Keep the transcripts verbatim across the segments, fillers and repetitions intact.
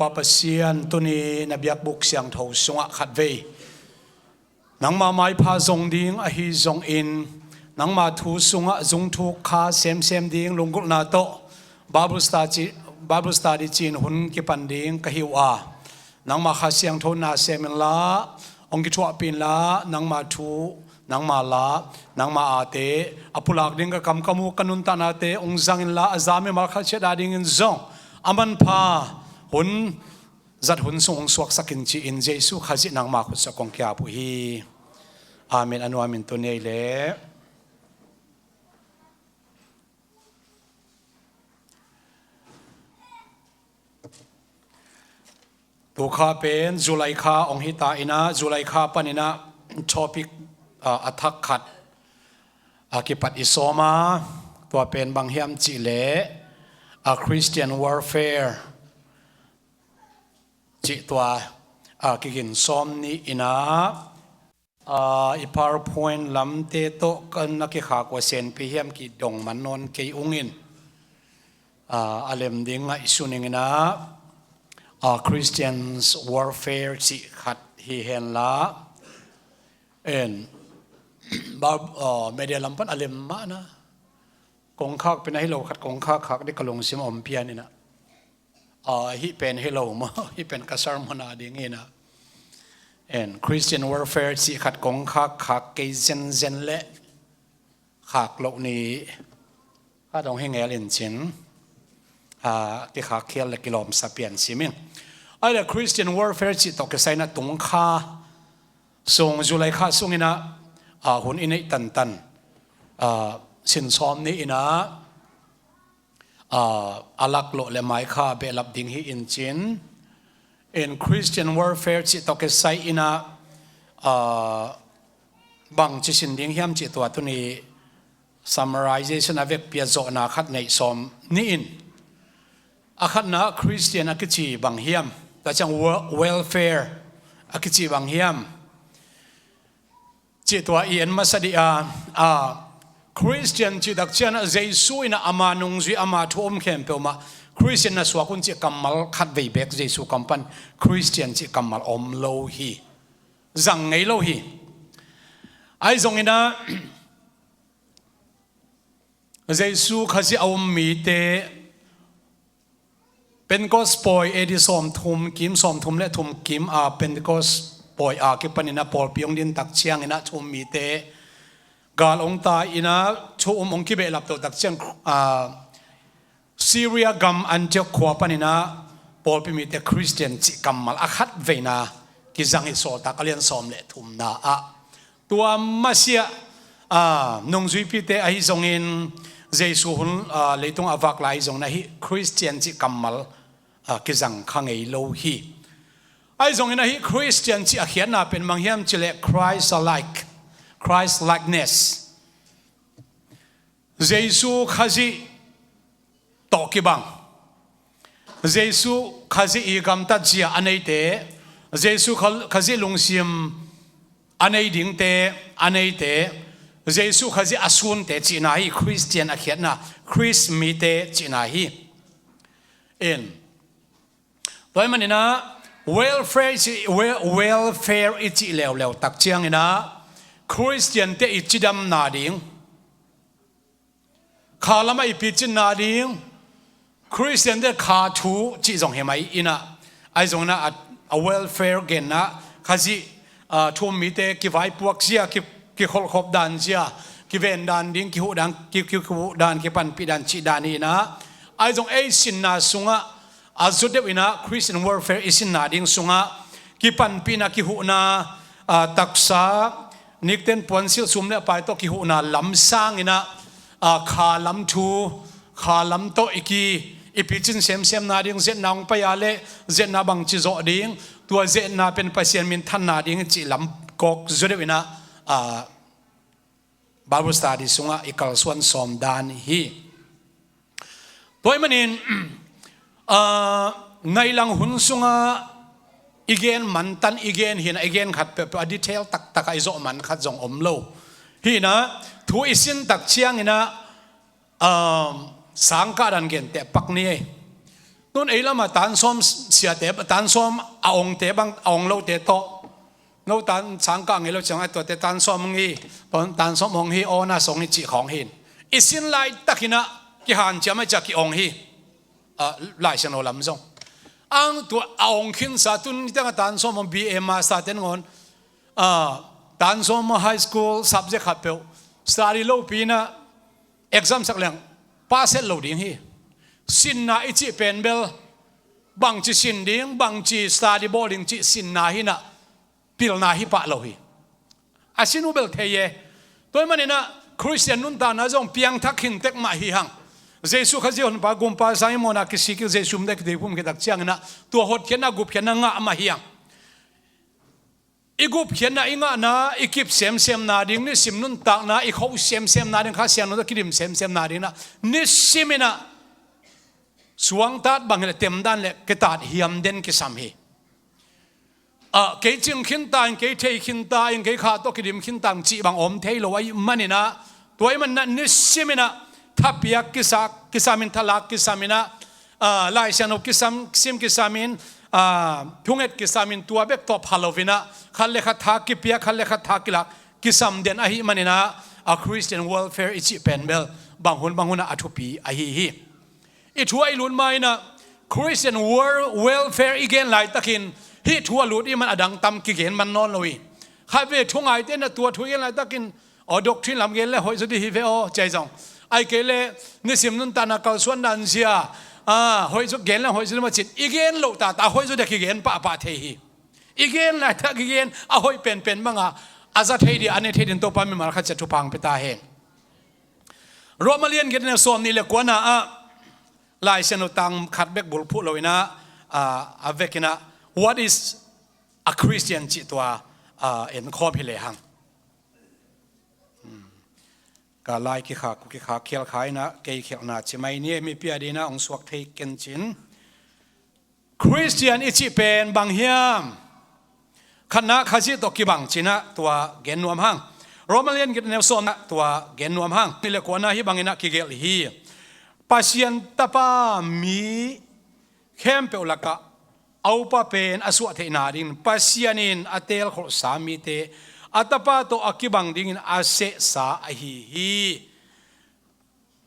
Pa Pasian, tuni na biakbuk siangtho sungah khatvei nangma maipha zong ding ahi zongin, nangma thu sungah zungthuk kha semsem ding lunggulhna tawh Bible study, Bible study ci-in hun kipan ding ka hi uh a, nangma Kha Siangtho na sem inla, hong kithuahpih inla, nangma thu, nangma la, nangma aate a pulak ding ka kamkam uh, ka nuntaknate hong zang inla, a za mimal khat ciat adingin zong a manpha hun zat hun sung hong suaksak in ci-in Jesu Khazih nangma khutsa kong kiap uh hi. Amen. A nuamin tuni ei leh tu kha pen July kha hong hita inah, July kha paninah topic, ah, a thak khat a kipat i sawm a, tua pen bang hiam cihleh, a Christian warfare cih tua, ah, kigin sawm ni inah, ah, i PowerPoint lamte tawh kan na kikhak uh a senpi hiam kidong man nawn kei ung in, ah, a lem ding ngaihsun ing inah, ah, Christians warfare cih khat hi henla, en, ba, ah, media lam pan a lem mahna kong khak pen a hi lo khat kong khak khak dih ka lungsim a om pian inah. Ah, hih pen hi lo maw, hih pen ka sermon a ding inah. En, Christian warfare cih khat kong khak khak kei zenzen leh khak loh ni khat hong hi ngel in cin, ah, kikhak khial le kilawmsa pian sim ing. Ai le Christian warfare cih tawh kisai inah tung kha sung July kha sung inah, ah, hun i neih tantan, ah, sin sawm ni inah, ah, a lak loh le mai kha behlap ding hi in cin. In Christian warfare cih tawh kisai inah, ah, bang ci sin ding hiam cih tua tuni summarization a vekpi a zawhna khat neih sawm ni in. A khatna Christian a kici bang hiam? Tua ciang wa-, welfare a kici bang hiam? Cih tua i en masa dih a, a, Christian cih tak ciang a Jesu inah ama nungzui ama thu um khempeuh mah Christian na suak un cih kammal khatvei beek Jesu kam pan Christian cih kammal om lo hi. Zang ngei lo hi. Ai zong inah, Jesu Khazih a um mite Pentecost pawi A D sawmthum kim, sawmthum le thum kim a Pentecost pawi a kipan inah pawlpi hong din tak ciang inah thu um mite gal hong tai inah thu um hong kibehlap to tak ciang, ah, Syria gam Antioch khua pan inah pawlpi mite Christian cih kammal a khatveina kizang hi, Sawltak a lian sawm le thumna ah. Tua masiah, ah, nungzuipite ahi zongin Jesu hun, ah, leitung a vak lai ahi zongin ahi Christian cih kammal, ah, kizang kha ngei lo hi. Ahi zongin ahi Christian cih a khiatna pen bang hiam cihleh Christ-like, Christ-likeness. Jesu Khazih tawh kibang. Jesu Khazih i gamtat zia a neite, Jesu Kha-, Khazih lungsim a nei dingte, a neite, Jesu Khazih a sunte cihna hi Christian a khiatna, Christ mite cihna hi. In. Tua ahih maninah welfare i cih, wel-, welfare i cih leuleu tak cianginah Christian te i cidamna ding, kha lamah i picinna ding, Christian te kha thu cih zong hi mai inah, ahi zonginah a, a welfare genna Khazih, ah, thu um mite kivaipuak zia, ki, kikholhkhop dan zia, kiven dan ding, kihuh dan, ki, ki, kihuh dan, kipanpih dan cih dan hi inah, ahi zong ei sinna sungah a zut deuh inah Christian warfare i sinna ding sungah kipanpihna, kihuhna, ah, taksa, nikten puansilh sum le pai tawh kihuhna lam sanginah, ah, kha lam thu, kha lam tawh i ki, i picin semsemna ding, zetna hong pai a le zetna bangci zawh ding, tua zetna pen Pasian minthanna ding cih lam kawk zaw deuh inah, ah, Bible study sungah i kalsuan sawm dan hi. Tua ahih manin, ah, nailang hun sungah i gen mantan i gen hinah, i gen khat peuhpeuh a detail taktakah i zawh man khat zong om lo. Hinah thu i sin tak cianginah, ah, sangkah dan genteh pak ni ei. Tun ei lamah tansawm siate, tansawm a ongte bang, a ong lote tawh, no tan sangkah ngei lo ciang a tuate tansawm hong hi, tawn- tansawm hong hi, awna song hi cih khawng hi. I sin laitakin ah kihanciam a ciah ki-ong hi. Ah, Lai Siangtho lam zong ang tua a ong khinsa tun nitang a tansawm hong B A master ten ngawn, ah, tansawm high school subject khat peuh study lopi in ah exam sak leng pass het lo ding hi. Sinna i cih pen bel bangci sin ding, bangci study bawl ding cih sinna hi in ah pilna hi pah lo hi. A sin uh bel thei e. Tua ahih manin ah Khristian nuntakna zong piangthak khin tek mah hi hang. Jesu Khazih honpa gumpa sang i mawhna kisik i Jesu min tawh kithei phum khit tak ciangin ah tua hotkhiatna gupkhiatna ngah mah hi hang. I gupkhiatna, i ngahna, i kip semsemna ding, nisim nuntakna i khoh semsemna ding, Kha Siangtho tawh kidim semsemna ding in ah nisim in ah suangtat bang hi leh temdan leh kitat hiam den kisam hi. Ah, kei cing khinta in, kei thei khinta in, kei Kha tawh kidim khinta in cih bang om thei lo ahih manin ah, tua ahih manin ah nisim in ah thapiak kisa, kisam in, thalak kisam in ah, ah, Lai Siangtho kisam, sim kisam in, ah, thunget kisam in, tua bek tawh pha lo in ah khat le khat tha kipia, khat le khat tha kilak kisam den ahih manin ah, a Christian welfare i cih pen bel bang hun bang hun ah a thupi ahi hi. I thu ah i lut ma in ah Christian world welfare i gen laitakin hih thu a lut i man a dang tam kigen man nawn lo hi. Khatvei thu ngaite in ah tua thu i gen laitakin, aw, doctrine lam gen le hoih zaw ding hi ve aw, ci-a zong, ahih kei leh nisim nuntakna kalsuan dan zia, ah, hoih zaw gen le hoih zaw ding mah ci-in i gen loh tata hoih zaw ding kigen pahpah thei hi. I gen laitak kigen a hoih penpen bang a, a za thei ding, a ne thei ding Topa mimal khat ciat thupha hong pia ta hen. Roma lian giat neu sawm nih le kuana ah Lai Siangtho tang khat bek bulphuh lo in ah, ah, a vek in ah, what is a Christian cih tua, ah, en khawm hi lehang. Hmm. Ka lai kikhak, ku kikhak, khial kha in ah, kei khialhna ci mai ni, mipi a ding in ah hong suak thei ken cin. Khristian i cih pen bang hiam? Khatna, Khazih tawh kibang ci-in ah tua gen nuam hang. Roma lian giat neu sawm ah tua gen nuam hang. Nih le kuana hih bangin ah kigelh hi. Pasian Tapa mi khempeuh lakah a upa pen a suah theihna dingin Pasian in a teelkholhsa mite a Tapa tawh a kibang dingin a sehsa ahi hi.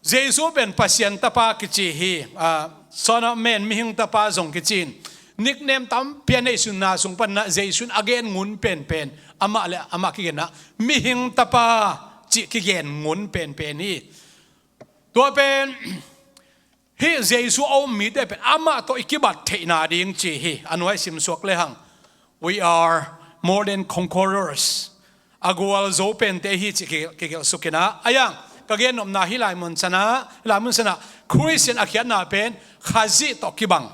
Jesu pen Pasian Tapa kici hi, ah, Son of Man, mihing tapa zong kici in, nickname tampi a neihsunna sung panin ah Jesu in a gen ngun penpen, amah le amah kigen ah mihing tapa cih kigen ngun penpen hi. Tua pen hih Jesu a um mite pen amah tawh i kibat theihna ding ci hi. A nuai simsuak lehang, we are more than conquerors. A gualzo pente hi cih ki, kigelh suk in ah. A yang, ka gennopna hih lai mun san ah, hih lai mun san ah, Khristian a khiatna pen Khazih tawh kibang.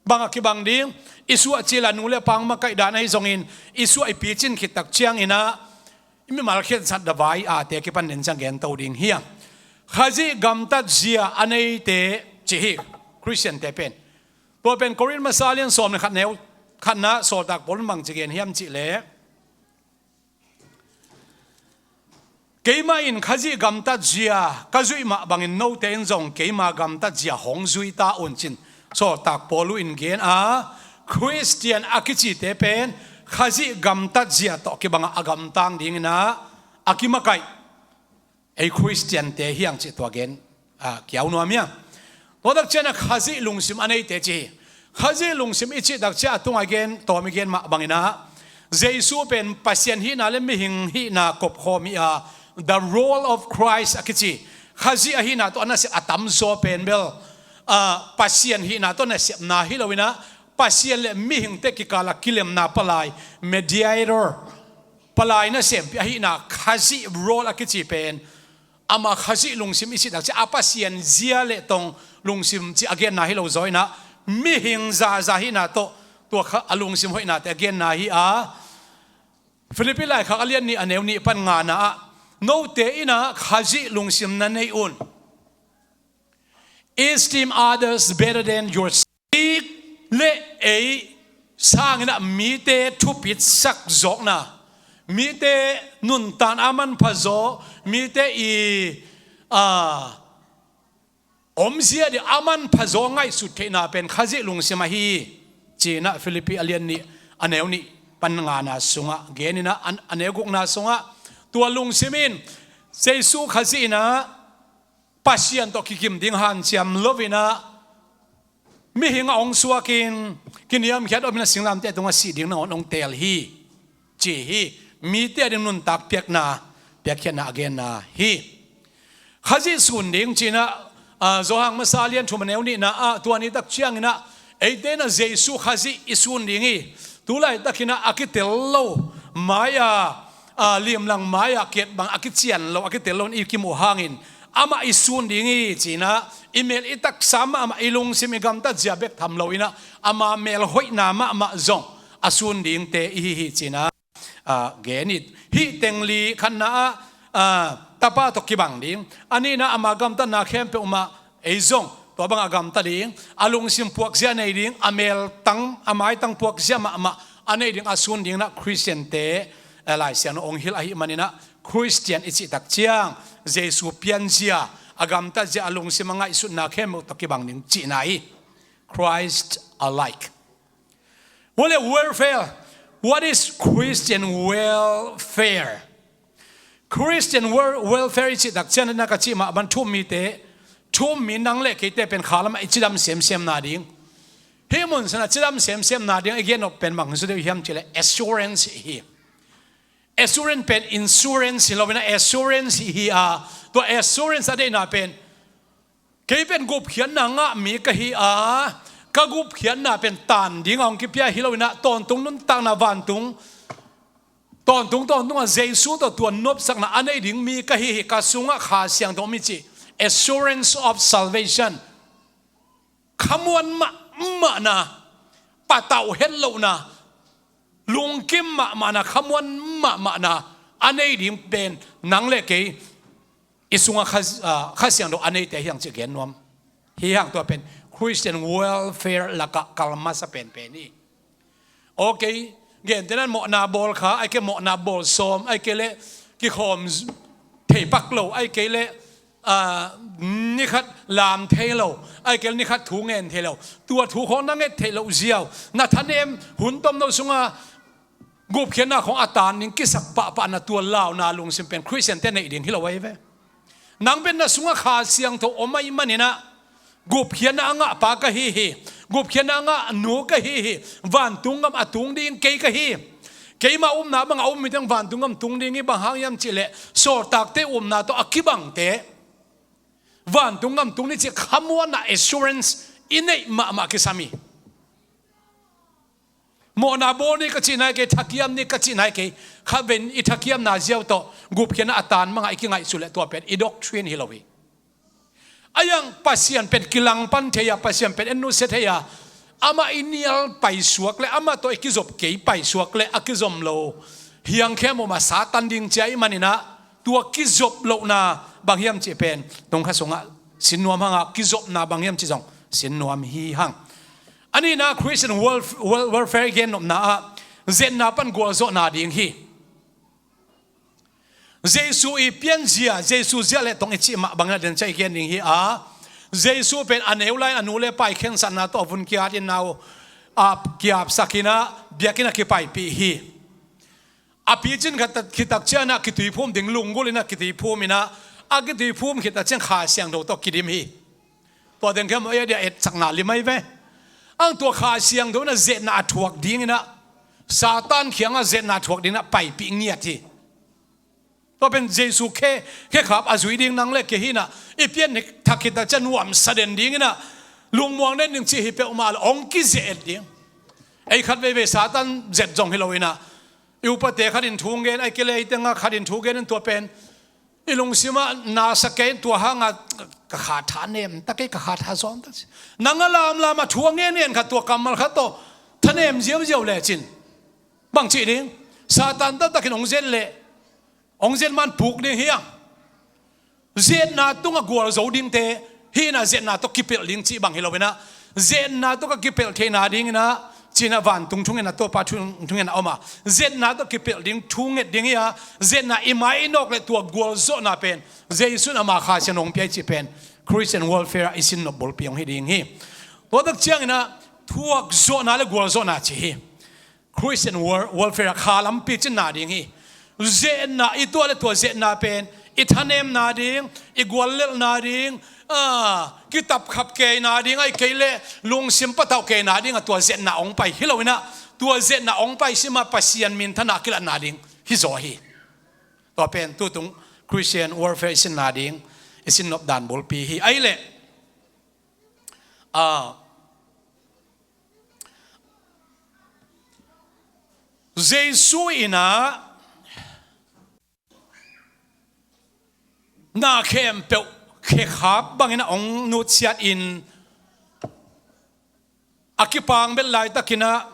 Bang a kibang ding, i suah cil a nu le pa hong makaih dan ahi zongin, i suah i picin khit tak ciangin ah, i mimal khensat davai ate kipan den ciang gento ding hi a. Khazih gamtat zia a neite ci hi, Khristiante pen. Tua pen Korin masa lian sawm le khat neu khatna Sawltak Paul in bang ci gen hiam cih leh, keimah in Khazih gamtat zia ka zuih mah bangin note in zong keima gamtat zia hong zui ta un ci-in Sawltak Paul in gen a, Khristian a kicite pen Khazih gamtat zia tawh kibang a, a gamtang dingin ah a kimakaih ei Khristiante hi hang cih tua gen, ah, kiau nuam hi a. Tua tak ciangin ah Khazih lungsim a neite ci hi. Khazih lungsim i cih tak ciang a tungah i gen, tawm i gen mah bangin ah, Jesu pen Pasian hihna le mihing hihna kopkhawm hi a, the role of Christ a kici. Khazih ahihna tawh a nasep a tamzaw pen bel, ah, Pasian hihna tawh nasepna hi lo in ah, Pasian le mihingte kikal a kilemna palai, mediator, palai nasempi ahihna Khazih role a kici pen, amah Khazih lungsim i cih tak ciang a Pasian zia le tong lungsim cih a genna hi lo zaw in ah, mihing zaza hihna tawh tua kha a lungsim hoihnate a genna hi a. Philippi laikhak a lian nih a neu nih pan ngana ah, note in ah Khazih lungsim na nei un. Esteem others better than yourself. Ei le ei sangin ah mite thupitsak zawkna, mite nuntakna a manpha zaw, mite i, a, omzia ding a manpha zaw ngaihsut theihna pen Khazih lungsim ahi hi, ci-in ah Philippi a lian nih a neu nih pan ngana sungah genin ah, a neu gukna sungah tua lungsim in Jesu Khazih in ah Pasian tawh kikim ding hanciam lo-in ah mihing a hong suakin kiniamkhiat om in ah singlamteh tungah sih ding nangawn hong teel hi, ci hi. Mite a ding nuntak piakna, piakkhiatna a genna hi. Khazih sun ding ci-in ah, ah, Johan masa lian thum a neu nihna ah tua ni tak ciangin ah eite in ah Jesu Khazih i sun ding hi. Tulaitakin ah a kitel lo mai-a, ah, limlang mai-a kiat bang a kician lo, a kitel lo in i kimuh hangin amah i sun ding hi ci-in ah i mel i taksa mahmah, i lungsim i gamtat zia bek tham lo-in ah ama mel hoihna mahmah zong a sun dingte i hi hi ci-in ah, ah, gen hi. Hih teng li, khatna ah, ah, Tapa tawh kibang ding, a nihna ama gamtatna khempeuh mah ei zong tua bangah gamta ding, a lungsim puakzia nei ding, a meltang, a maitang puakzia mahmah a nei ding a sun ding in ah Khristiante, eh, Lai Siangtho hong hilh ahih manin ah Khristian i cih tak ciang Jesu pianzia, a gamtatzia, a lungsim a ngaihsutna khempeuh tawh kibang ding cihna hi. Christ alike. What is welfare? What is Christian welfare? Christian wel-, welfare i cih tak ciang na ka cih mah bang thu-um mite, thu-um mi nang le keite pen kha lamah i cidam semsemna ding. Hih mun sungah cidam semsemna ding i gen nop pen bang hi zaw deuh hiam cih leh assurance hi. Assurance pen insurance hi lo-in ah assurance hi a, tua assurance a deihna pen kei pen gupkhiatna ngah mi ka hi a, ka gupkhiatna pen taan ding a hong kipia hi lo-in ah tawntung nuntakna vantung, tawntung tawntungah Jesu tawh tua nopsakna a nei ding mi ka hi hi, ka sungah Kha Siangtho om hi cih assurance of salvation. Khamuan mahmahna, patauh hetlohna, lungkim mahmahna, khamuan mahmahna a nei ding pen nang le kei i sungah Kha, ah, Kha Siangtho a neite hi hang cih gen nuam. Hi hang tua pen Christian welfare lakah kal masa penpen hi. Okay, gentehna-in mawhna bawl kha, ahih kei leh mawhna bawl sawm, ahih kei leh kikhawm z-, thei pak lo, ahih kei leh, ah, ni khat lam thei lo, ahih kei leh ni khat thu ngen thei lo. Tua thu khawng na nget theih loh ziau, na thanem hun tomno sungah gupkhiatna khawng a taan ding kisak pahpahna, tua launa lungsim pen Khristiante neih ding hi lo ahi ve. Nang pen na sungah Kha Siangtho om ahih manin ah gupkhiatna a ngah pa ka hi hi, gupkhiatna a ngah nu ka hi hi, vantung gam a tung ding kei ka hi. Keima upna bang a um mite vantung gam tung ding hi, bang hang hiam cih leh sawltakte upna tawh a kibangte vantung gam tung ding cih khamuanna assurance i neih mahmah kisam hi. Mawhna bawl ni ka cihna hi kei, thakiam ni ka cihna hi kei. Khatvei in i thakiamna ziau tawh gupkhiatna a taan bangah i kingaihsut leh tua pen i doctrine hi lo hi. Ahi hang Pasian pen kilangpan thei a, Pasian pen en nusia thei a, amah i nial paisuak leh, amah tawh i kizop kei paisuak leh a kizom lo hiang khem om a, Satan ding ci ahih manin ah tua kizop lohna bang hiam cih pen tungkha sungah sin nuam hang a, kizopna bang hiam cih zong sin nuam hi hang. A nihna Christian wel-, wel-, welfare i gen nopna ah zetna pan gualzawhna ding hi. Jesu i pianzia, Jesu ziah le tong i cih mah bangin a den ciah i gen ding hi a, Jesu pen a neu lai-in a nu le pa i khensatna tawh a vun kiatin nau a kiapsakin ah biakinn ah kipaipih hi. A picin khat khit tak ciangin ah kituiphum ding lunggulhin ah kituiphum in ah, a kituiphum khit tak ciang Kha Siangtho tawh kidim hi. Tua teng khempeuh a dia etsakna lim ahi ve. Ang tua Kha Siangtho in ah zetna a thuak dingin ah, Satan kiangah zetna a thuak dingin ah paipih ngiat hi. Tua pen Jesu khe, khekhap a zui ding nang le kei hi in ah, i pian thak khit tak ciang nuamsa den dingin ah, lungmuang den ding cih hi peuhmah lo, hong kizet ding. Ei khat veivei Satan zet zong hi lo in ah, i upate khat in thu gen, ahih kei leh ei tengah khat in thu gen in tua pen i lungsimah na sa kei in, tua hangah ka kha tha nem ta kei, ka kha tha zawng ta ci. Nang a lamlam a thu a ngen ngen khat, tua kammal khat tawh thanem ziauziau lecin bang cih ding? Satan taktakin hong zet leh, hong zet man puk ding hi hang. Zetna tungah gualzo dingte hi in ah, zetna tawh kipelh ding cih bang hi lo in ah, zetna tawh ka kipelh theihna dingin ah ci-in ah vantung thungen ah, Topa thu-, thungen ah om a, zetna tawh kipelh ding thu nget ding hi a, zetna i mai i nawk leh tua gualzawhna pen Jesu in ama Kha Siangtho hong pia hi cih pen Christian welfare ah i sin nop bulpi hong hi ding hi. Tua tak ciangin ah thuak zawhna le gual zawhna ci hi. Christian wel-, welfare ah kha lampi cinna ding hi. Zeetna, i tuah le tua zeetna pen i thanemna ding, i guallelhna ding, a, kitapkhap keina ding, ahih kei leh lungsim patauh keina ding a tua zeetna hong pai hi lo in ah, tua zeetna hong pai sim a Pasian minthanna kilatna ding hi zaw hi. Tua pen tutung Christian welfare i sinna ding i sin nop dan bulpi hi. Ahih leh, a, Jesu in ah na khempeuh khekhap bangin ah hong nutsiat in, a kipang bel laitakin ah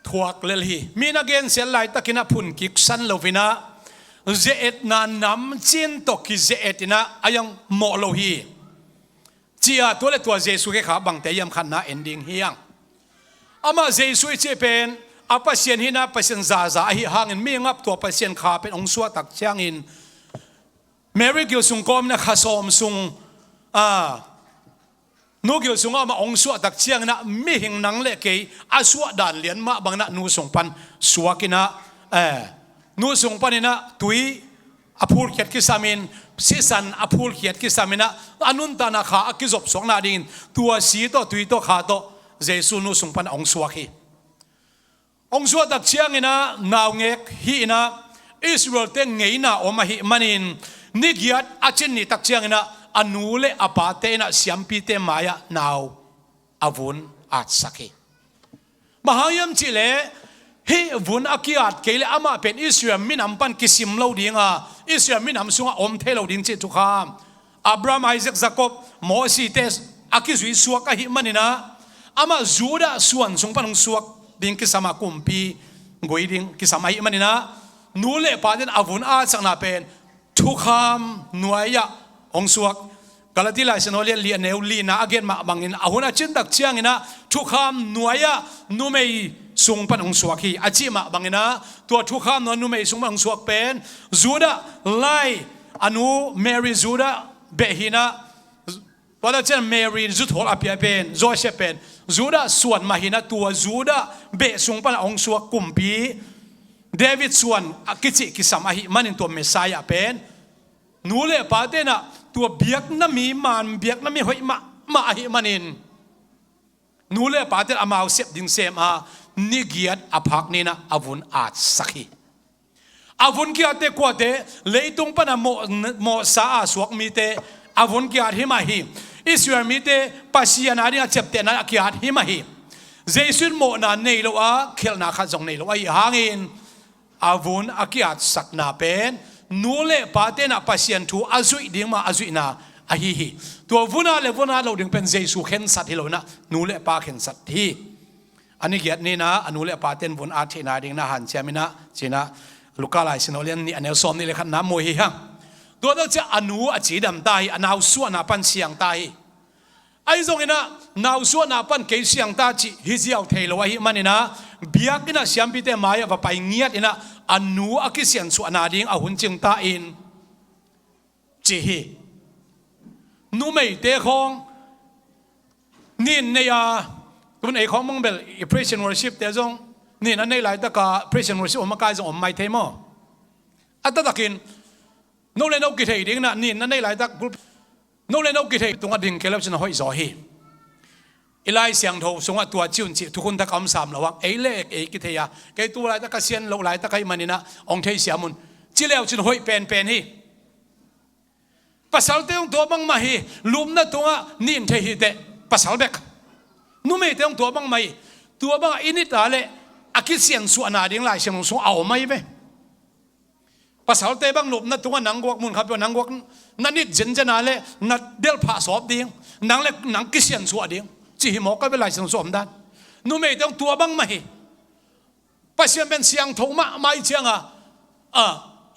thuak lel hi. Mi in a gensiat laitakin ah phun kiksan lo in ah, ze-etna namcin tawh kize-et in ah a hiang mawh lo hi. Ci-a tua le tua Jesu khekhap bangte hiam khatna en ding hi hang. Amah Jesu i cih pen a Pasian hihna Pasian zaza ahih hangin mi ngap tua Pasian kha pen hong suah tak ciangin Mary gil sung kawmin a kha sawm sung, a, nu gil sungah amah hong suah tak ciangin ah mihing nang le kei a suah dan lian mah bangin ah nu sung pan suak in ah, eh, nu sung panin ah tui a phulkhiat kisam in, sisan a phulkhiat kisam in ah, a nuntakna kha a kizopsuakna dingin tua si tawh tui tawh kha tawh Jesu nu sung pan hong suak hi. Hong suah tak ciangin ah naungek hi in ah, Israel-te ngeina om ahih manin, ni giat a cin ni tak ciangin ah a nu le a pate in ah siampite mai-ah nau a vun atsak hi. Bang hang hiam cih leh hih vun a ki-at kei leh amah pen Israel minam pan kisim lo ding a, Israel minam sungah om thei lo ding cih thukham. Abraham, Isaac, Jacob, Mosi-te a kizui suak ahih manin ah, amah Judah suan sung pan hong suak ding kisam a, kumpi gui ding kisam ahih manin ah, nu le pate'n a vun atsakna pen thukham nuai-ah hong suak. Galati Lai Siangtho lian li a neu lina a gen mah bangin, a hun a cin tak ciangin ah thukham nuai-ah numei sung pan hong suak hi a cih mah bangin ah, tua thukham nuai numei sung pan hong suak pen Judah lai, a nu Mary Judah beh hi in ah, tua tak ciang Mary zuthawl a pia pen, Joseph pen Judah suan mah hi in ah, tua Judah beh sung pan a hong suak kumpi, David suan a kicih kisam ahih manin tua Messiah pen nu le pate'n ah tua biakna mi man, biakna mi hoih mahmah ahih manin, nu le pate'n amau sep ding sem a, ni giat a phak ni-in ah a vun atsak hi. A vun ki-atte kuate? Leitung pan a mawh, mawhsa a suak mite a vun ki-at hi mah hi. Israel mite Pasian a ding a ciaptehna a ki-at hi mah hi. Jesu in mawhna nei lo a, khialhna khat zong nei lo ahih hangin, a vun a ki-atsakna pen nu le pate'n ah Pasian thu a zuih ding mah a zuihna ahi hi. Tua vun at le vun at loh ding pen Jesu khensat hi lo in ah, nu le pa khensat hi. A ni giat ni-in ah a nu le pate'n vun at theihna dingin ah hanciam in ah, ci-in ah Luka Lai Siangtho lian nih a neu sawm nih le khatna mu hi hang. Tua tak ciang a nu a cidam ta hi, a nau suahna pan siang ta hi. Ahi zongin ah, nau suahna pan kei siang ta cih hi ziau thei lo ahih manin ah, biakinn ah siampite mai-ah va pai ngiat in ah, a nu a kisiansuahna ding a hun cing ta in, ci hi. Numeite khawng nin nei a, tun ei khawng bang bel i praise and worship-te zong nin a neih laitak a praise and worship om a kai zong om mai thei maw? A taktakin, no le no kithei dingin ah nin a neih laitak, no le no kithei tungah ding kei le uh cin a hoih zaw hi. I Lai Siangtho sungah tua ci un cih thukhun tak a om sam lo hang. Ei le ei kithei a, kei tu laitak ka sian loh laitak ahih manin ah hong theisiam un, ci le uh cin hoih penpen hi. Pasalte hong tua bangmah hi, lupna tungah nin thei hi teh, pasal bek. Numeite hong tua bangmah hi, tua bangah i nit a le a kisiansuahna ding Lai Siangtho sungah a om ahi ve. Pasalte bang lupna tungah nang guak mun khat peuh nang guak, na nit zenzen a le na delhphah sawp ding, nang le nang kisiansuah ding, ci hi mawk a ve Lai Siangtho sung om dan. Numeite hong tua bangmah hi. Pasian pen siangtho mahmah ahih ciangin, a,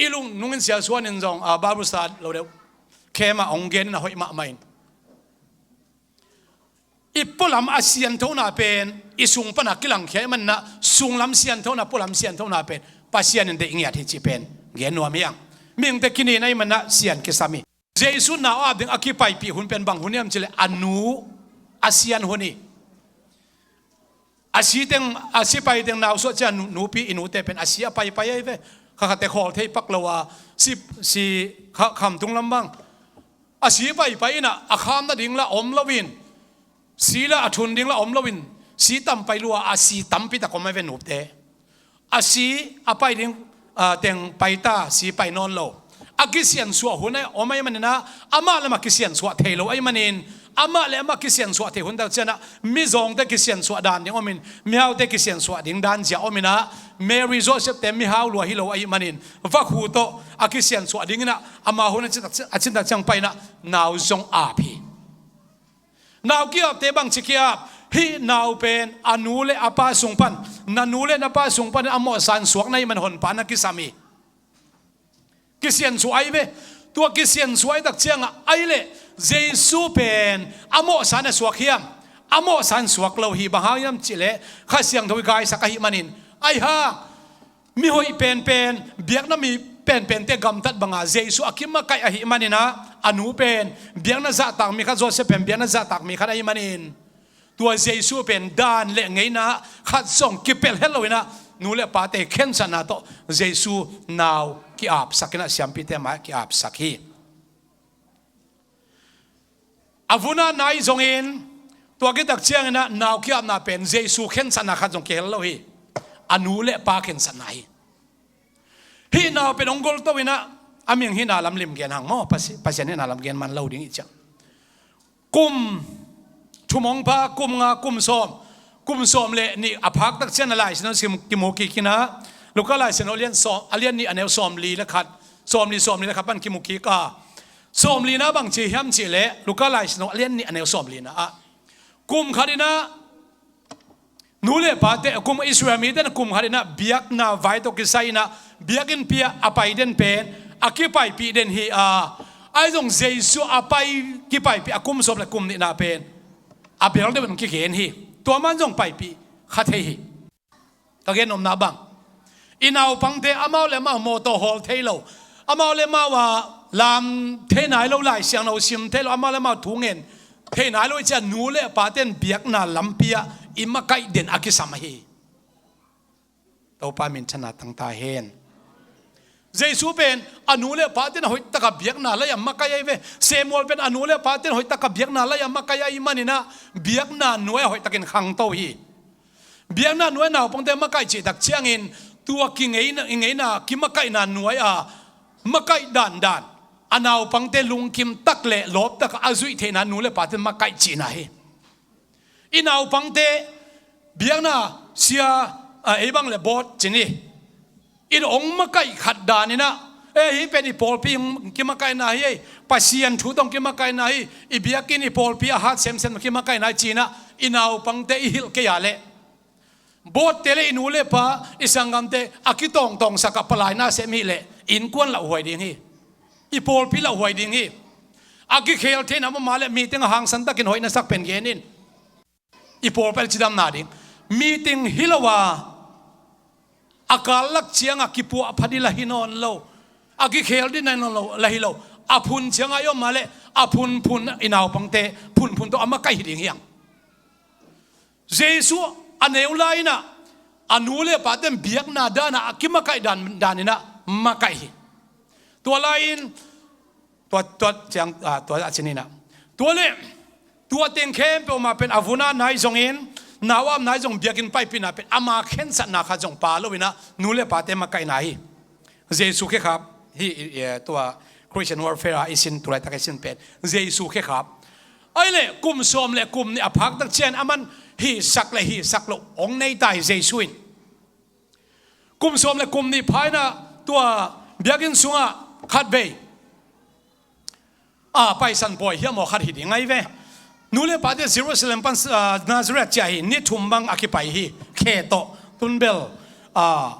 i lungnung in Sia Suan in zong, a, Bible study lo deuh, khem a hong gen in a hoih mahmah in. I pualam a sianthona pen i sung pan a kilangkhia ahih manin ah, sunglam sianthona, pualam sianthona pen Pasian in deih ngiat hi cih pen gen nuam hi hang. Mihingte kinin ahih manin ah sian kisam hi. Jesu nau ap ding a kipaipih hun pen bang hun hiam cih leh a nu a sian hun hi. A si teng, a si pai teng nau suah ciang nu, nupi i nute pen a si a paipai ahi ve. Kha khatte khawl thei pak lo a si, si kha, khamtung lam bang a si paipai in ah a kham nading lah om loin, si lah a thun ding lah om loin, si tam pai lua a si tampi tak om ahi ve nupte. A si a pai ding, ah, teng pai ta, si pai nawn lo. A kisiansuah hun a om ahih manin ah, amah le amah kisiansuah thei lo ahih manin, amah le amah kisiansuah thei hun tak ciang ah, mizawngte kisiansuah dan ding omin, mihaute kisiansuah ding dan zia omin ah, Mary Joseph te mihau lua hi lo ahih manin, vakhu tawh a kisiansuah dingin ah, ama hun a cin tak, a cin tak ciang pai in ah, nau zong ap hi. Nau ki-apte bangci ki-ap, hih nau pen a nu le a pa sung pan, na nu le na pa sung pan a mawhsa in suak na hih man honpa na kisam hi. Kisiansuah ahi ve. Tua kisiansuah ahi tak ciangah ahi leh Jesu pen a mawhsa in a suak hiam? A mawhsa in suak lo hi. Bang hang hiam cih leh Kha Siangtho i gaisak ahih manin. Ahi hang mi hoih penpen, biakna mi penpente gamtat banga Jesu a kimakaih ahih manin ah, a nu pen biakna zahtak mi khat, Joseph pen biakna zahtak mi khat ahih manin, tua Jesu pen dan le ngeina khat zong kipelh het loin ah, nu le pate khensatna tawh Jesu nau ki-apsak in ah, siampite mai-ah ki-apsak hi. A vun a nai zongin, tua khit tak ciangin ah nau ki-apna pen Jesu khensatna khat zong kihel lo hi. A nu le pa khensatna hi. Hih nau pen hong golto in ah, a ming hihna lam lim gen hang maw, Pasi-, Pasian hihna lam gen man lo ding hi ciang. Kum thum hong pha, kum nga, kum sawm, kum sawm le nih a phak tak ciang a Lai Siangtho kimu kik in ah, Luka Lai Siangtho a lian sawm, a lian nih a neu sawmli le khat, sawmli, sawmli le khat pan kimu kik a, sawmlina bangci hiam cih leh Luka Lai Siangtho a lian nih a neu sawmlina ah, kum khat in ah nu le pate, kum Israel mite in kum khat in ah biakna vai tawh kisai in ah biakinnpi ah a pai den pen a kipaipih den hi a, ahi zong Jesu a pai kipaipih a kum sawm le kum nihna pen a bel deuh in kigen hi. Tua man zong paipih kha thei hi. Ka gen nopna bang, i naupangte amau le amau mawtaw hawl thei lo, amau le amau a lam thei nai lo, Lai Siangtho sim thei lo, amau le amau thu ngen thei nai lo i ciang, nu le pate in biakna lampi ah i makaih den a kisam ahi. Topa minthanna tang ta hen. Jesu pen a nu le pate in a hoih taka biakna lai a makaih ahi ve. Samuel pen a nu le pate in a hoih taka biakna lai a makaih ahih manin ah, biakna nuai a hoih takin khangto hi. Biakna nuai naupangte makaih cih tak ciangin, tua kingeina, i ngeina kimakaihna nuai a makaih dandan, a naupangte lungkim tak le lawp taka a zuih theihna nu le pate makaih cihna hi. I naupangte biakna sia, a, ei bang le bawt ci ni. In hong makaih khat danin ah, e, hih pen i pawlpi hong kimakaihna hi, ei, Pasian thu tawh hong kimakaihna hi, i biakinn i pawlpi a hat semsem hong kimakaihna hi ci-in ah, i naupangte i hilh kei a leh, bawtte le i nu le pa, i sanggamte a kitawngtawngsak a palai na sem hi leh, innkuan lauhuai ding hi. I pawlpi lauhuai ding hi. A kikhel theihna mahmah leh meeting a hangsan takin hoih na sak pen gen in. I pawlpi a cidamna ding meeting hi lo a, a kal lak ciangah kipuah pha ding la hi nawn lo, a kikhel ding nawn lo la hi lo. A phun ciangah i om a leh, a phunphun i naupangte phunphun tawh a makaih hi ding hi hang. Jesu a neu lai-in ah, a nu le pate in biakna dan ah a kimakaih dan, danin ah makaih hi. Tua lai-in, tua, tua ciang, ah, tua a cin in ah, tua leh, tua teng khempeuh mah pen a vun a nai zongin, nau ap nai zong biakinn paipihna pen ama khensatna khat zong pha lo-in ah, nu le pate makaihna hi. Jesu khekhap hi, eh, tua Christian warfare a i sin, tu laitak i sin pen Jesu khekhap. Ahi leh kum sawm le kum nih a phak tak ciang aman hisak le hisak loh hong nei ta hi Jesu in. Kum sawm le kum nih pha-in ah tua biakinn sungah khatvei, a, Paisan pawi hiam aw khat hi ding ahi ve. Nu le pate Jerusalem pan, a, Nazareth ciah hi, ni thum bang a kipai hi. Khe tawh, tunbel, a,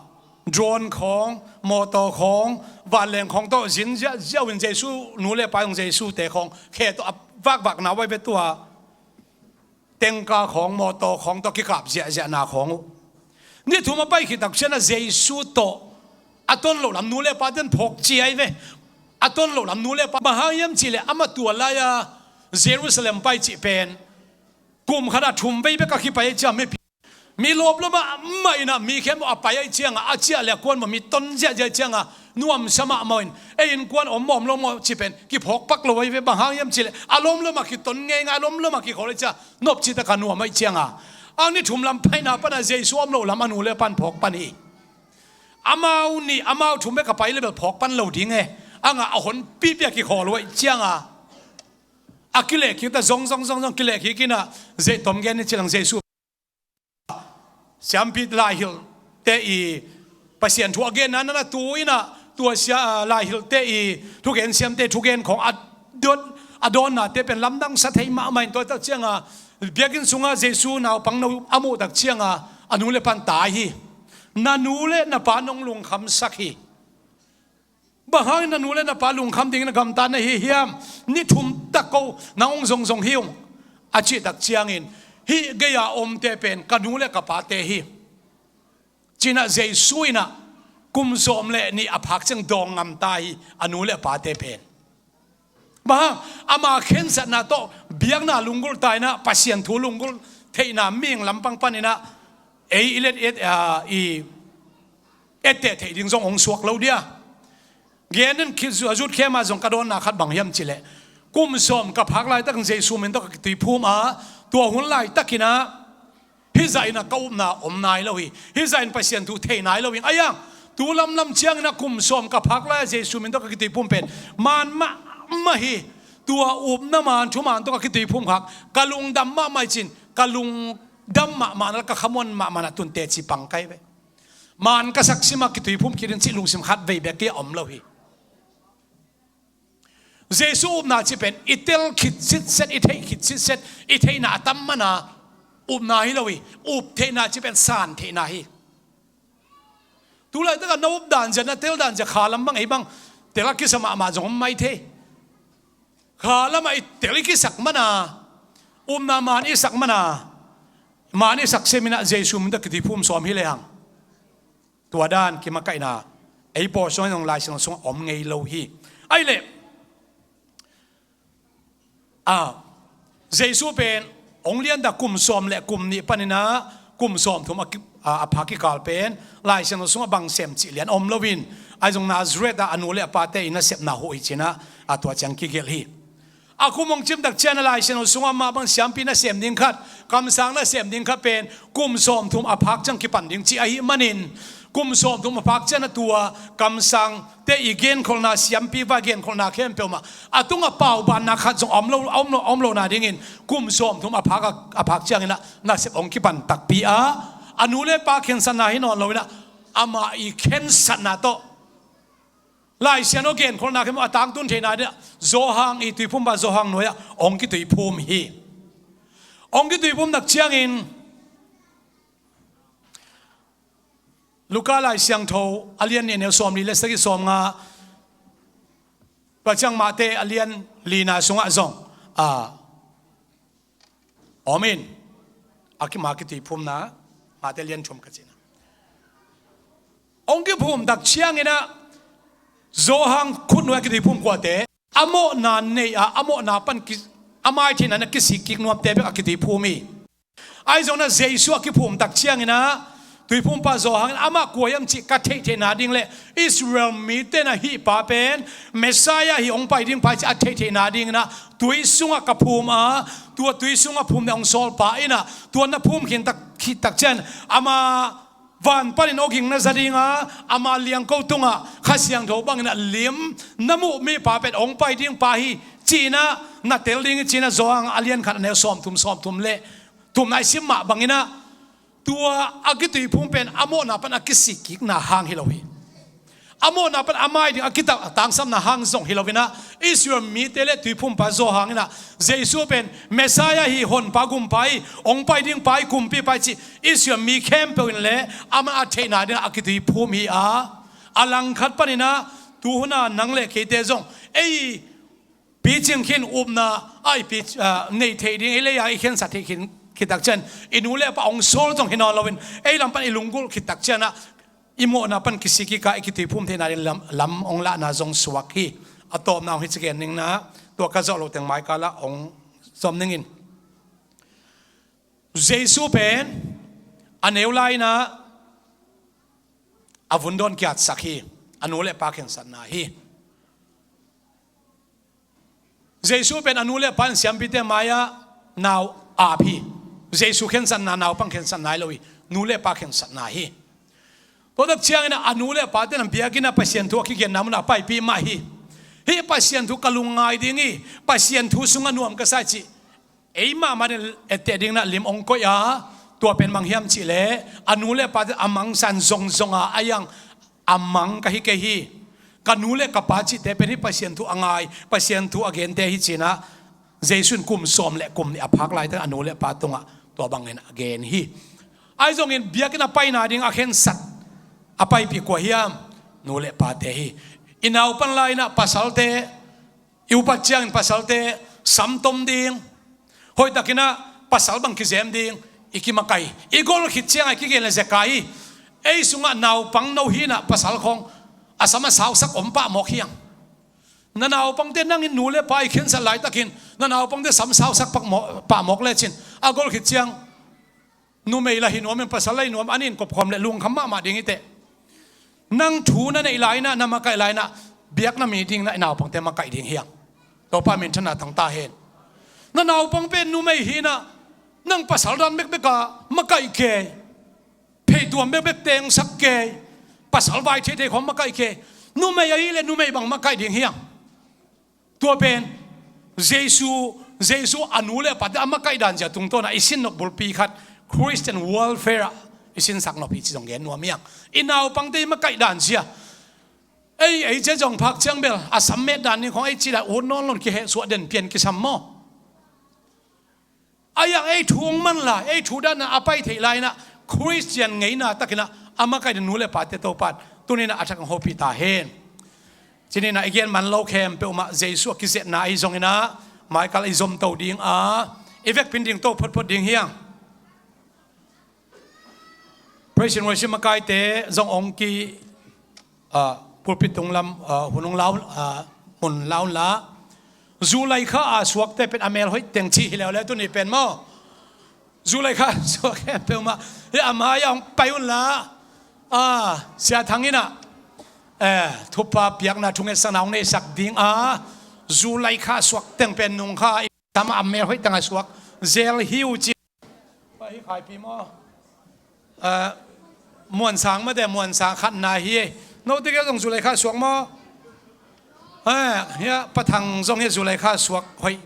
drone khawng, mawtaw khawng, vanleng khawng tawh zin ziahziah uh in Jesu nu le pa zong Jesu te khawng khe tawh a vakvakna uh ahi ve tua. Tengka khawng, mawtaw khawng tawh kikap ziahziahna khawng uh. Ni thum a pai khit tak ciang ah Jesu tawh a ton loh lam nu le pate in phawk ci ahi ve. a ton loh lam nu le pa. Bang hang hiam cih leh amah tua lai-a Jerusalem pai cih pen kum khat a thum vei bek a kipai ahih ciang mipi, mi lawmlawm mahmah in ah, mi khempeuh a pai ahih ciangin, a ciah leh a kuan maw, mi ton ziahziah ahih ciangin, nuamsa mahmah in, ei innkuan om mawm lo maw cih pen kiphawk pak lo ahi ve. Bang hang hiam cih leh a lawmlawm ah kiton ngeingai, a lawmlawm ah kikhol ahih ciangin, nopci takin a nuam ahih ciangin. A ni thum lam paina pan a Jesu om loh lam a nu le pa'n phawk pan hi. Amau nih, amau thum bek a pai leh bel phawk pan lo ding e. Ang a honpipi a kikhawl uh ahih ciangin, a kilehkik ta zong zong zong zong kilehkik in ah, Jesu tom gen ni ci leng Jesu. Siampi laihilhte i Pasian thu a genna na tu in ah, tua sia, a, laihilhte i thugen siamte thugen khawng a dawn, a dawnnate pen lamdang sa thei mahmah in, tua tak ciangin biakinn sungah Jesu naupangno a muh tak ciangin a nu le pa'n tai hi. Na nu le na pa nong lungkhamsak hi. Bang hangin na nu le na pa lungkham dingin a gamta na hi hiam? Ni thum tak ko nang hong zongzong hi ung, a cih tak ciangin, hih gei-a omte pen ka nu le ka pate hi, ci-in ah Jesu in ah kum sawm le nih a phak ciang dawng ngam ta hi, a nu le a pate pen. Bang hang, ama khensatna tawh biakna lunggulh ta in ah, Pasian thu lunggulh theihna mihing lampang panin ah ei i let, et, a, i etteh theih ding zong hong suak lo dia. Gen in khit zu-, a zut khem a zong ka dawnna khat bang hiam cih leh, kum sawm ka phak laitakin Jesu min tawh ka kituiphum a, tua hun laitakin ah hih zah in ah ka upna om nai lo hi. Hih zah in Pasian thu thei nai lo hi. Ahi hang, tu lamlam ciangin ah kum sawm ka phak lai-a Jesu min tawh ka kituiphum pen maan mahmah hi. Tua upna maan, thumaan tawh ka kituiphum khak, ka lungdam mahmah hi ci-in, ka lungdam mahmah na, ka khamuan mahmah na, tun teci pang ka hi ve. Maan ka sak sim a kituiphum kik in cih lungsim khat vei bek kei-ah om lo hi. Jesu upna cih pen i tel khit sitset, i theih khit sitset, i theihna a tam man a upna hi lo hi. Up theihna cih pen san theihna hi. Tu laitak a na up dan zia, na tel dan zia, kha lam bang ei bang tel a kisa mahmah zong om mai thei. Kha lam ah i tel i kisak man a, upna maan i sak man a, maan i sak sem in ah Jesu min tawh kituiphum sawm hi lehang, tua dan kimakaihna ei pawlsawng in zong Lai Siangtho sungah om ngei lo hi. Ahih leh, a, Jesu pen hong lian ta kum sawm le kum nih panin ah kum sawm thum a ki-, a, a phak kikal pen Lai Siangtho sungah bang sem cih lian om lo in, ahi zong Nazareth ah a nu le a pate in nasepna huh hi ci-in ah, a, tua ciang kigelh hi. A kum hong cim tak ciang a Lai Siangtho sungah mah bang siampi nasem ding khat, kamsang nasem ding khat pen kum sawm thum a phak ciang kipan ding cih ahih manin, kum sawm thum a phak ciang a tua kamsangte i genkholhna, siampi va genkholhna khempeuh mah a tungah paubanna khat zong om lo, om lo, om lo nadingin kum sawm thum a phak a, a phak ciangin ah nasep hong kipan takpi a, a nu le pa khensatna hi nawn lo in ah, amah i khensatna tawh Lai Siangtho genkholhna khempeuh a tangtun theihna dingin ah Johan i tuiphumpa Johan nuai-ah hong kituiphum hi. Hong kituiphum tak ciangin Luka Lai Siangtho a lian nih, a neu sawmli le sagih, sawmnga, tua ciang Mate a lian lina sungah zong, a, om in, a ki-, ama kituiphumna, Mate lian thum ka cihna. Hong kiphum tak ciangin ah Johan khutnuai a kituiphum kuate, a mawhna nei a, a mawhna pan ki-, a mai theihna na kisik kik nuamte bek a kituiphum hi. Ahi zongin ah Jesu a kiphum tak ciangin ah tuiphumpa Johan in amah kua hiam cih ka theihtheihna ding le Israel mite in ah hih pa pen Messiah hi, hong pai ding pa hi cih a theihtheihna dingin ah tui sungah ka phum a, tua tui sungah phum le hong sawl pa in ah, tua na phum khin tak, khit tak ciang ama van panin awging na za ding a, ama liangko tungah Kha Siangtho bangin ah lim na muh mi pa pen hong pai ding pa hi ci-in ah na tel ding hi ci-in ah Johan a lian khat, a neu sawmthum, sawmthum le thumna i sim mah bangin ah, tua a kituiphum pen a mawhna pan a kisik kikna hang hi lo hi. A mawhna pan a mai ding a kita-, a tangsapna hang zong hi lo in ah, Israel mite le tuiphumpa Johan in ah Jesu pen Messiah hi, honpa gumpa hi, hong pai ding pa hi, kumpipa hi cih Israel mi khempeuh in le amah a theihna ding a kituiphum hi a, a langkhat panin ah tu hun a nang le keite zong ei picing khin upna a i pi-, a, nei theih ding, ei lei a i khensat theih khin khit tak ciang, i nu le pa hong sawl zong hi nawn lo in, ei lam pan i lunggulh khit tak ciang ah i mawhna pan kisik kik a i kituiphum theihna ding lam, lam hong lahna zong suak hi. A tawpna hong hi ci gen ning na, tua ka zawh loh teng maikal ah hong zom ning in. Jesu pen a neu lai-in ah a vun dawn kiatsak hi. A nu le pa khensatna hi. Jesu pen a nu le pa in siampite mai-ah nau ap hi. Jesu khensatna naupang khensatna hi lo hi. Nu le pa khensatna hi. Tua tak ciangin a nu le pate in biakinn ah Pasian thu a kigenna munah a paipih mah hi. Hih Pasian thu ka lungngai ding hi. Pasian thu sungah nuam ka sa hi cih ei mahmah in etteh dingin ah lim hong koih a, tua pen mang hiam cih leh a nu le pate a mangsa in zongzong a, a iang a mang ka hi kei hi. Ka nu le ka pa cihte pen hih Pasian thu a ngai, Pasian thu a gente hi ci-in ah Jesu in kum sawm le kum nih a phak laitak a nu le pa tungah tua bangin a gen hi. Ahi zongin biakinn a paina ding a khensat a paipih kua hiam? Nu le pate hi. I naupan lai-in ah pasalte, i upat ciangin pasalte samtom ding, hoihtakin ah pasal bang kizem ding i kimakaih. I gol khit ciangah i kigen le zekai hi. Ei sungah naupang no hi-in ah pasal khawng a sam a sausak om pah mawk hi hang. Na naupangte nang in nu le pa i khensat laitakin na naupangte sam sausak pah mawk, pah mawk lecin a gol khit ciang numei la hi nuam in, pasal la hi nuam, an in kopkhawm le lungkham mahmah ding hi teh. Nang thu na neih lai-in ah, na makaih lai-in ah, biakna mi dingin ah i naupangte makaih ding hi hang. Topa minthanna tang ta hen. Na naupang pen numei hi-in ah, nang pasal dan bekbek a makaih kei, pheituam bekbek tengsak kei, pasal vai theithei khawng makaih kei. Numei ahih leh numei bang makaih ding hi hang. Tua pen Jesu, Jesu a nu le a pate a makaih dan zia tungtawn ah i sin nop bulpi khat Christian welfare ah i sinsak nop hi ci zong gen nuam hi hang. I naupangte i makaih dan zia. Ei, ei cia zong phak ciang bel a sam met dan ni khawng ei ci dan ut nawn lo-in kihehsuah den pian kisam maw? A iang ei thu hong man lai, ei thu dan a pai theih lai-in ah Christian ngeina takin ah a makaih dan nu le pate Topa in tuni-in ah a thak hong hopih ta hen. Ci-in ah i gen man lo khempeuh mah Jesu a kizetna ahi zongin ah maikal i zomto ding a, i vekpi-in dingto photphot ding hi hang. Praise and worship makaite zong hong ki, ah, pulpit tung lam, ah, hun hong lau, ah, mun lau unla. July kha a suakte pen a mel hoih teng ci hi leuleu tuni pen maw? July kha a suak khempeuh mah hi a mai-ah hong pai unla. Ah, Sia Thang in ah, eh, thupha piakna thungetsakna hong neihsak ding a, July kha a suak teng pen nung kha i tam a mel hoih teng a suak zel hi uh ci. Pai hi Khaipi maw? Ah, Muansang mate, Muansang khatna hi. Note kei zong July kha suak maw? Ah, hia, Pa Thang zong hi July kha suak hoih.